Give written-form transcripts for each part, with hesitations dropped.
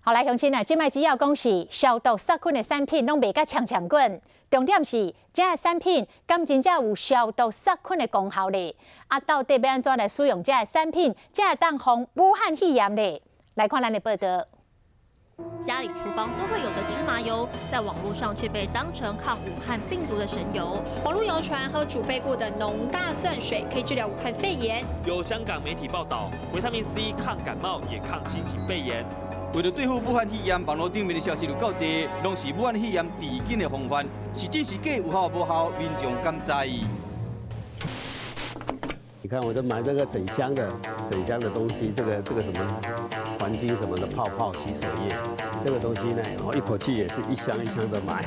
好來，鄉親啊，這擺只要講是消毒殺菌的產品，攏賣甲搶搶滾。重點是，這个產品敢真正有消毒殺菌的功效咧？啊，到底欲按怎來使用這个產品，才會當防武漢肺炎咧？來看咱的報道。家裡廚房都會有的芝麻油，在網絡上卻被當成抗武漢病毒的神油。網絡謠傳喝煮沸過的農大蒜水可以治療武漢肺炎。有香港媒體報道，維他命 C 抗感冒也抗新型肺炎。為了對付武漢肺炎，網路頂面的消息有夠濟，攏是武漢肺炎治緊的方法，是真是假，有效無效，民眾敢知？你看，我就買這個整箱的、整箱的東西，這個什麼環境什麼的泡泡洗手液，這個東西呢，我一口氣也是一箱一箱的買。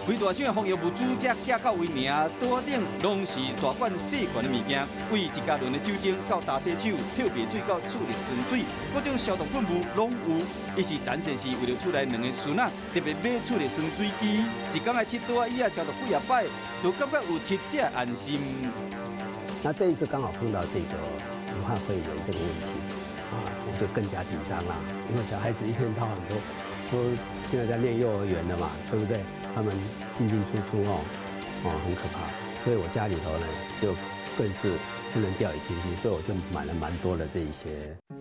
規大箱的防疫物資，才寄到為名，桌仔頂攏是大罐細罐的物件，對一加侖的酒精到乾洗手、漂白水到次氯酸水，各種消毒噴霧攏有。伊是陳先生為著厝內兩个孫仔，特別買次氯酸水機，一工愛拭桌仔椅仔消毒幾仔擺，就感覺有拭才安心。那這一次剛好碰到這個武漢肺炎這個問題，啊，我就更加緊張啦，因為小孩子一天到晚都現在在念幼兒園了嘛，對不對？他們進進出出哦，哦，很可怕，所以我家裡頭呢就更是不能掉以輕心，所以我就買了蠻多的這一些。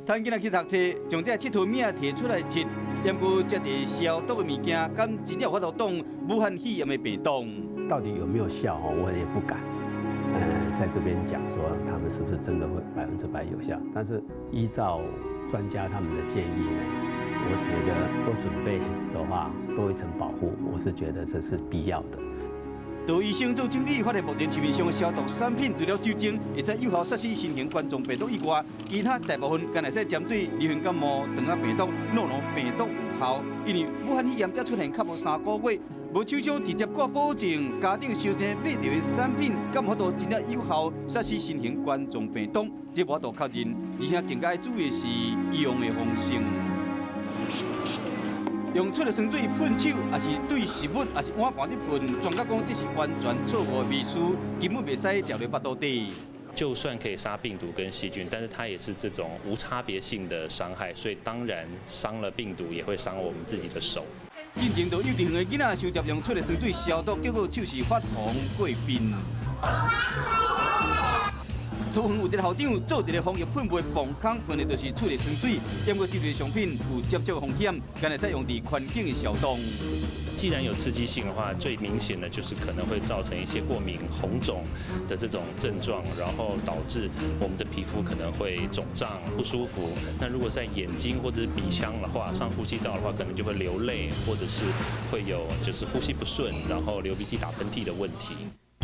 趁囡仔去讀冊，將這𨑨迌物提出來拭，毋過這個消毒的物件，敢真正有法度擋武漢肺炎的病毒？到底有沒有效？哦，我也不敢，在這邊講說他們是不是真的會100%有效？但是依照專家他們的建議呢，我覺得多準備的話，多一層保護，我是覺得這是必要的。杜醫生做整理，發現目前市面上消毒產品除了酒精會使有效殺死新型冠狀病毒以外，其他大部分敢會使針對流行感冒、腸仔病毒、諾如病毒有效。因為武漢肺炎才出現較無3個月，無廠商直接掛保證，家長收錢買著的產品，敢有法度真正有效殺死新型冠狀病毒？這無法度確認，而且更加注意的是用的方式。用次氯酸水噴手，抑是對食物，抑是碗盤咧噴，專家講這是完全錯誤的迷思，根本袂使食入腹肚底。就算可以殺病毒跟細菌，但是它也是這種無差別性的傷害，所以當然傷了病毒也會傷我們自己的手。進前到幼稚園的囡仔收集用次氯酸水消毒，結果手是發紅過敏。桃園有一个校長做一个防疫噴霧磅空，噴的就是次氯酸水，毋過這類商品有接觸風險，敢會使用佇環境的消毒。既然有刺激性的話，最明顯的就是可能會造成一些過敏、紅腫的這種症狀，然後導致我們的皮膚可能會腫脹不舒服。那如果在眼睛或者是鼻腔的話，上呼吸道的話，可能就會流淚，或者是會有就是呼吸不順，然後流鼻涕、打噴嚏的問題。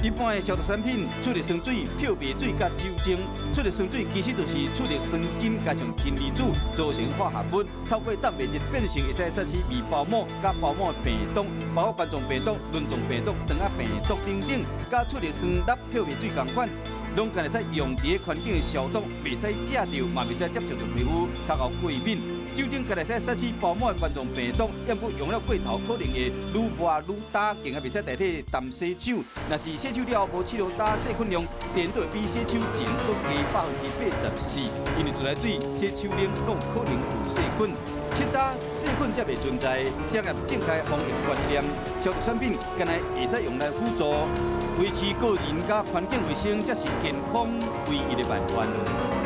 一般的消毒產品，次氯酸水、漂白水佮酒精。次氯酸水其實就是次氯酸根加上氫離子組成化合物，透過蛋白質變性，會使殺死微胞母佮胞母病毒，包括冠狀病毒、輪狀病毒、腸仔病毒等等，佮次氯酸鈉漂白水仝款，攏敢會使用佇個環境消毒，袂使食著，嘛袂使接觸著皮膚，較會過敏。酒精敢會使殺死胞母的冠狀病毒，毋過用了過頭可能會愈抹愈焦，更加袂使代替乾洗手。若是洗手了後無試落焦，細菌量顛倒會比洗手前閣低84%，因為自來水洗手奶攏可能有細菌，拭焦細菌才袂存在。這個正確防疫觀念，消毒產品敢若會使用來輔助維持個人佮環境衛生，才是健康唯一的辦法。